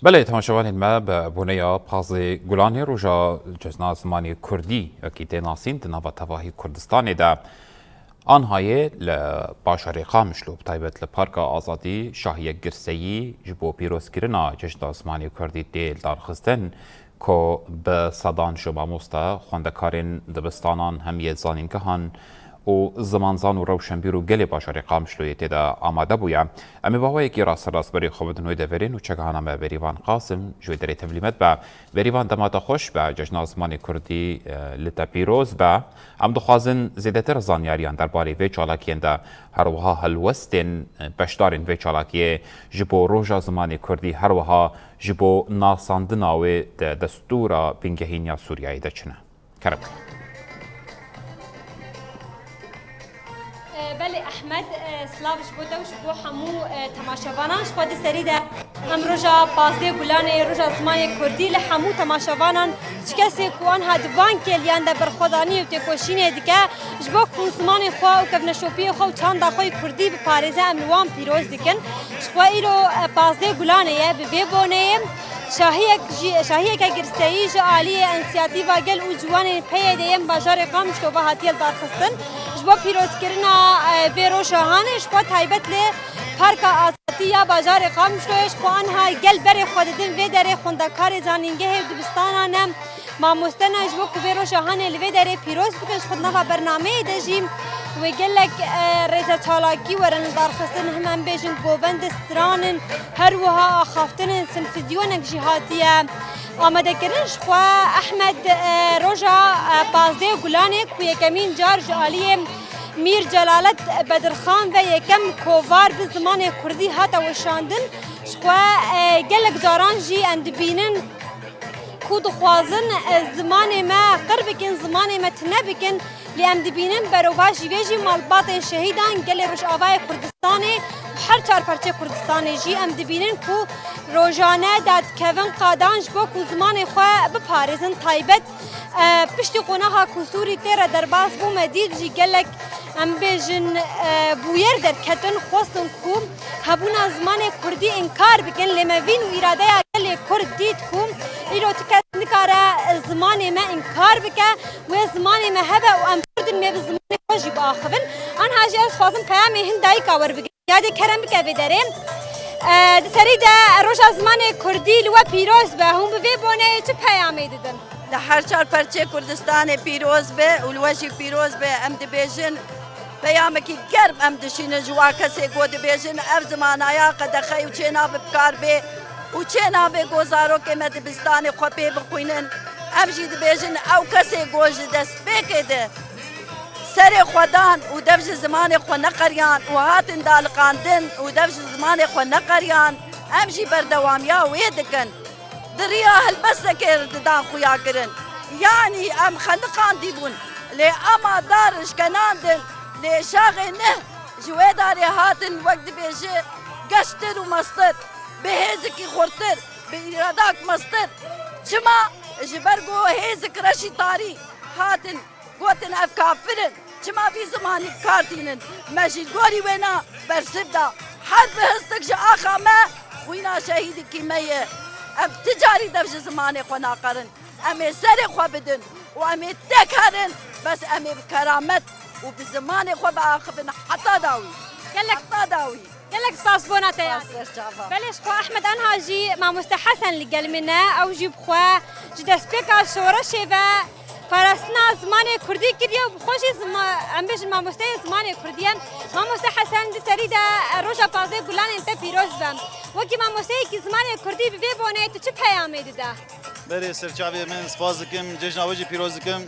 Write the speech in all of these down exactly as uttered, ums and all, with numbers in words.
Belê, temaşevanên me, bi boneya pazdeh Gulanê, roja cejna zimanê kurdî, wekî tê nasîn, di nava tevahî Kurdistanê de anha yê li bajarê Qamişlo, bi taybet li Parka Azadî, şahiyek girseyî ji bo pîrozkirina cejna zimanê kurdî tê lidarxistin, ku bi sedan ji mamoste, xwendekarên dibistanan, hem yê zanîngehan û zimanzan û rewşenbîr û gelê bajarê Qamişloyê tê de amade bûye. Em ê bi awayekî rasterast berê xwe bidin wê deverên nûçegihana me Berîvan Qasim ji wê derê tevlî me dibe. Berîvan, dema te xweş be, Cejna Zimanê Kurdî, e, li te pîroz be. Em dixwazin zêdetir zanyariyan derbarê vê çalakiyên de, her wiha helwestên, e, beşdarên vê çalakiyê ji bo Roja Zimanê Kurdî, her wiha ji bo nasandina wê di destûra bingehîn ya Sûriyeyê de çi ne? Kerem. E, belê Ehmed, e, silav ji bo te û ji bo hemû, e, temaşevanan. Ji xwe di serî de em roja pazdeh Gulanê, roja zimanê kurdî li hemû temaşevanan, çi kesê ku anha di van kêliyan de berxwedanî û têkoşînê dike, ji bo ku zimanê xwe û kevneşopiyê xwe û çanda xwe yê kurdî biparêze, em li wan pîroz dikin. Ji xwe îro, e, pazdeh Gulanê ye, bi vê boneyê şahiyek jî, şahiyeke girseyî ji aliyê Însiyatîfa Gel û Ciwanên P Y D'ê yên bajarê Qamişlo ve hatiye lidarxistin. Ji bo pîrozkirina, e, vê roja hanê, ji xwe taybet li Parka Azadî ya bajarê Qamişloyê, ji xwe anha gel berê xwe didin vê derê, xwendekarê zanîngehê û dibistanan e. Mamoste ne, ji bo ku vê roja hanê li vê derê pîroz bikin, ji xwe di nava bernameyê de jî wê gelek, e, rêze çalakî werin lidarxistin, him em bêjin govend, stran in, her wiha axaftin in, simfizyonek jî hatiye amadekirin. Ji xwe Ehmed, e, roja, e, pazdeh Gulanê ku yekemîn car ji aliyê Mîr Celalet Bedirxan ve yekem kovar bi zimanê kurdî hate weşandin, ji xwe, e, gelek caran jî em dibînin ku dixwazin, e, zimanê me qir bikin, zimanê me tune bikin, lê em dibînin berovajî vê jî malbatên şehîdan gelê Rojavayê Kurdistanê û her çar perçê Kurdistanê jî em dibînin ku rojane dadikevin qadan ji bo ku zimanê xwe biparêzin. Taybet, e, piştî qonaxa ku Sûrî tê re derbas bû, me dît jî gelek, em bêjin, e, bûyer derketin, xwestin ku hebûna zimanê kurdî înkar bikin, lê me vîn û îradeya gelê kurd dît ku îro ti kes nikare zimanê me înkar bike, wê zimanê me hebe û em kurd in, wê bi zimanê xwe jî biaxivin. Anha jî ez dixwazim peyamê hin dayika we re bigihim. Yadê kerem bike vê derê. E, di serî de roja zimanê kurdî li we pîroz be. Hûn bi vê boneyê çi peyamê didin? Li her çar perçê Kurdistanê pîroz be û li we jî pîroz be. Em dibêjin, peyamekî germ em dişînin ji wan kesê ku dibêjin ev zimanaya qedexe ye û çênabe bi kar bê û çênabe ku zarokê me dibistanê xwe pê bixwînin. Em jî dibêjin ew kesê ku ji destpêkê de serê xwe dan û dev ji zimanê xwe neqeriyan û hatin daliqandin û dev ji zimanê xwe neqeriyan, em jî berdewamiya wê dikin. Di riya helbestekê re didan xuya kirin. Yanî em xeniqandî bûn, lê ema dar şkenandin, lê şaxê neh ji wê darê hatin, wek dibêje, geştir û mestir, bi hêzikî xurtir, bi îradak mestir. Çima? Ji ber ku hêzik reşî tarî hatin. Gotin ev kafir in, çima vî zimanî bi kar tînin? Me jî gorî wêna bersiv da. Her bi histik ji axa me xwîna şehîdekî me ye. Em ti carî dev ji zimanê xwe naqerin. Em ê serê xwe bidin û em ê tek herin, bes em ê bi keramet û bi zimanê xwe biaxivin heta dawî. Gelek Heta dawî. Gelek spas bona te ya. Spas ser çava. Belê ji xwe Ehmed, anha jî mamoste Hesen li gel min e. Ew jî bi xwe ji destpêka şoreşê ve parastina zimanê kurdî kiriye û bi xwe jî zima-, em bêjin mamosteyê zimanê kurdî ye. Mamoste Hesen, di serî de roja pazdeh Gulanên te pîroz be. Wekî mamosteyekî zimanê kurdî bi vê boneyê tu çi peyamê dide? Berê serçavê min, spas dikim, cejna we jî pîroz dikim.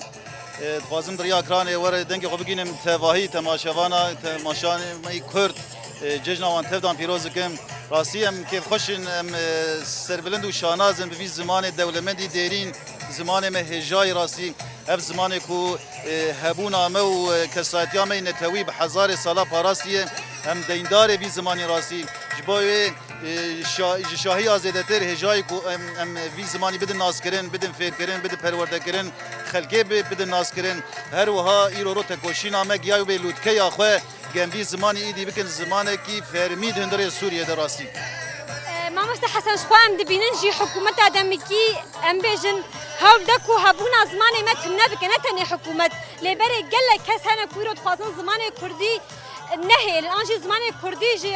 E, dixwazim di riya ekranê we re dengê xwe bigînim tevahî temaşevana, temaşanê me yî Kurd, e, cejna wan tevdan pîroz dikim. Rastî em kêfxweş in, em, e, serbilind û şanaz in bi vî zimanê dewlemendî dêrîn, zimanê me hêjayî rastî. Ev zimanê ku, e, hebûna me û, e, kesayetiya me yê netewî bi hezarê sala parastiye, em deyndarê vî zimanî rastî. Ji bo wê, e, şa-, ji şahiya zêdetir hêjayî ku em, em vî zimanî bidin naskirin, bidin fêrkirin, bidin perwerdekirin, xelkê bi-, bidin naskirin. Her wiha îro ro tekoşîna me giya wê lûtkeya xwe, em vî zimanî îdî bikin zimanekî fermî di hundirê Sûriyê de rastî. E, Mamoste Hesen, ji xwe em dibînin jî hikûmeta demikî, em bêjin, hewl de ku hebûna zimanê me tune bike, ne tenê hikûmet. Lê berê gelek kes hene ku îro dixwazin zimanê kurdî nehêlin, an jî zimanê kurdî ji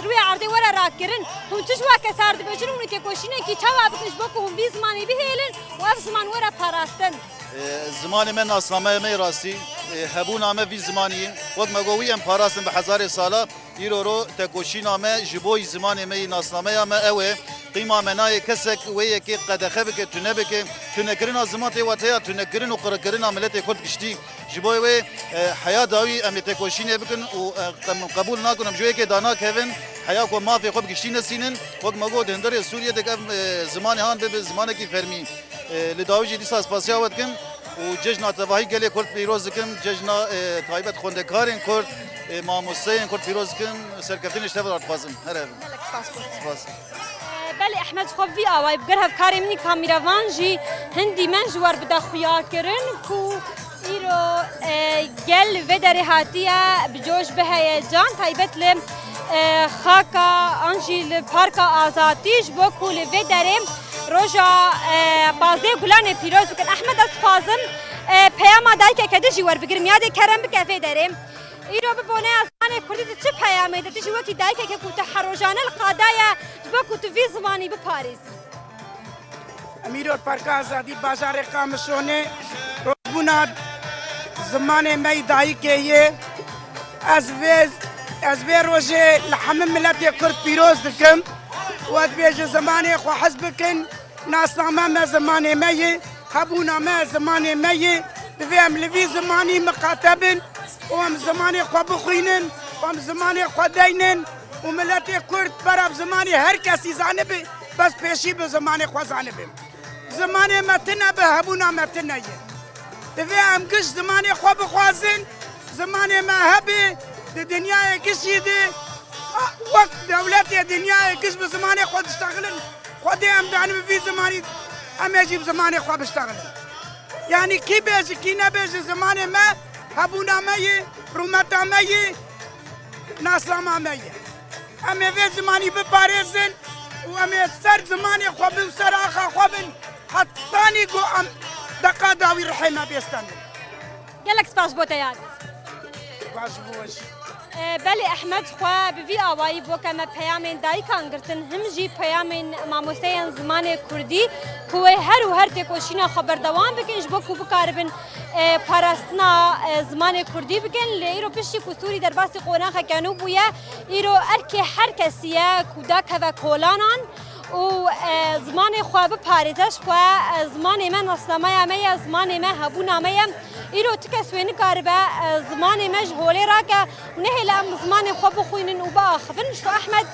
rûyê erdê were rakirin. Hûn çi ji wa kesa re dibêjin û hûn ê têkoşînekî çawa bikin ji bo ku hûn vî zimanî bihêlin û ev ziman were parastin? Ê, zimanê me nasnameya me yê rastî, ê, hebûna me vî zimanî ye. Wek me got, wî em parastin bi hezarê sala. Îro ro tekoşîna me ji bo yî zimanê me yî, nasnameya me ew e. Qîma me nayê kesek wê yekê qedexe bike, tune bike. Tunekirina ziman tê wateya tunekirin û qirikirina miletê Kurd giştî. Ji bo wê, e, heya dawî em ê tekoşînê bikin û, e, em qebûl nakin em ji wê yekê danakevin, heya ku mafê xwe bi giştî nesînin. Wek me got, di hundirê Sûriyê de ev, e, zimanê han bibe zimanekî fermî. E, li dawî jî dîsa spasiya we dikim û cejna tevahî gelê Kurd pîroz dikim, cejna, e, taybet xwendekarên Kurd, e, mamosteyên Kurd pîroz dikim, serkeftinê ji te ve dixwazim. Here bin. Gelek spas bo te. Spas. E, belê Ehmed, xwe vî awayî bi ger hevkarê min î kamîrevan jî hin dîmen ji we re bide xuyakirin ku îro, e, gel li vê derê hatiye bi coş, bi heyecan, taybet li, e, xaka an jî li Parka Azadî ji bo ku li vê derê roja, e, pazdeh Gulanê pîroz bikin. Ehmed, ez dixwazim, e, peyama dayikeke din jî werbigirim. Yadê kerem bike vê derê. Îro bi boneya zimanê kurdî di çi peyamê de tu jî wekî dayikeke ku tu her rojane li qada ye ji bo ku tu vî zimanî biparêzî? Em îro Parka Azadî bajarê Qamişonê rojbûna zimanê me yî dayikê yê. Ez vê, ez vê rojê li hemî miletê Kurd pîroz dikim û ez dibêjim zimanê xwe hez bikin. Nasname me zimanê me yê, hebûna me zimanê me yê. Divê em li vî zimanî miqate bin û em zimanê xwe bixwînin û em zimanê xwe deynin û miletê Kurd bera bi zimanê her kesî zanibe, bes pêşî bi zimanê xwe zanibe. Zimanê me tune be, hebûna me tune ye. Divê em giş zimanê xwe bixwazin, zimanê me hebe, di dinyayê gişî de, a, wek dewletê dinyayê giş bi zimanê xwe diştexilin. Xwedê em danibe vî zimanî, em ê jî bi zimanê xwe biştexilin. Yanî kî bêje, kî nebêje, zimanê me hebûna me ye, rûmeta me ye, nasnama me ye. Em ê vê zimanî biparêzin û em ê ser zimanê xwe bin, ser axa xwe bin, hetanî ku em deqa dawî rihê me bêstendin. Gelek spas bo te yar. Baş bû. E, belê Ehmed, xwe bi vî awayî bo ke me peyamên dayikan girtin, him jî peyamên mamosteyên zimanê kurdî ku wê her û her têkoşîna xwe berdewam bikin ji bo ku bikaribin, e, parastina, e, zimanê kurdî bikin. Lê îro piştî ku Sûrî derbasî qonaxeke nû bûye, îro erkê her kesî ye ku dakeve kolanan û, e, zimanê xwe biparêze. Ji xwe, e, zimanê me nasnameya me ye, zimanê me hebûna me ye. Îro ti kes wê nikaribe, e, zimanê me ji holê rake û nehêle em zimanê xwe bixwînin û biaxivin. Ji xwe Ehmed,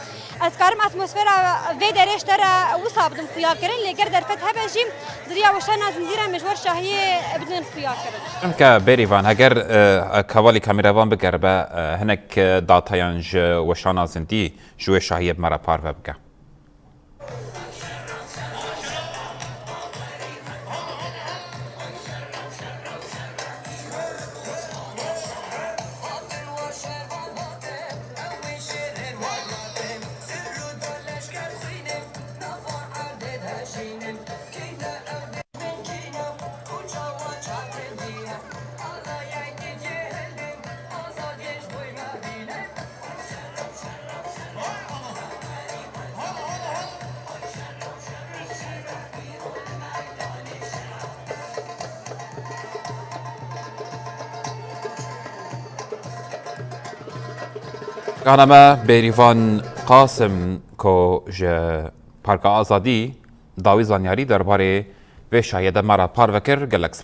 ez karim atmosfera vê derê ji te re wisa bidim xuyakirin, lê ger derfet hebe jî di riya weşana zindî re em ê ji we şahiyê bidin xuyakirin. Çimke Bêrîvan, heger, e, hevalî kamîrevan bigeribe, e, hinek, e, datayan ji weşana zindî ji wê şahiyê bi me re parve bike. Gana me Bêrîvan Qasim ku ji Parka Azadî dawî zanyarî derbarê vê şahiyê de me re parve kir, gelek